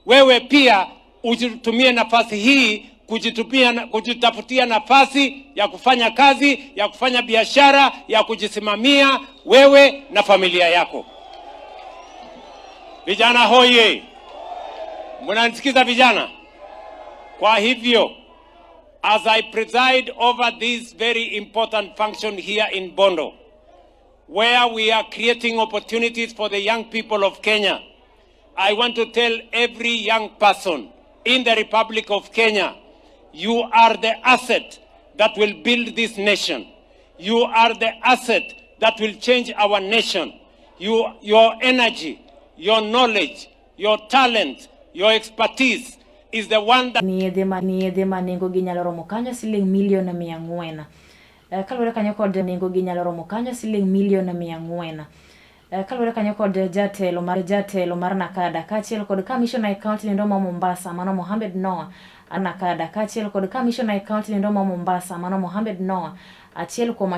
Wewe pia ujitumie nafasi hii kujitupia, kujitafutia nafasi ya kufanya kazi, ya kufanya biashara, ya kujisimamia wewe na familia yako. Vijana hoye! Mnanisikiza vijana? Kwa hivyo, as I preside over this very important function here in Bondo, where we are creating opportunities for the young people of Kenya, I want to tell every young person in the Republic of Kenya, you are the asset that will build this nation. You are the asset that will change our nation. Your energy, your knowledge, your talent, your expertise is the one that Ni yedhe ma ni yedhe ma nengo gi nyalo romo kanyo siling milion 400. Kaluwore kanyo kod nengo gi nyalo romo kanyo siling milion 400. Kaluwore kanyo kod jatelo mar NACADA kaachiel kod kamishona e kaunti nendo ma Mombasa mano Mohamed Noah NACADA kaachiel kod kamishona e kaunti nendo ma Mombasa mano Mohamed Noah achiel kuom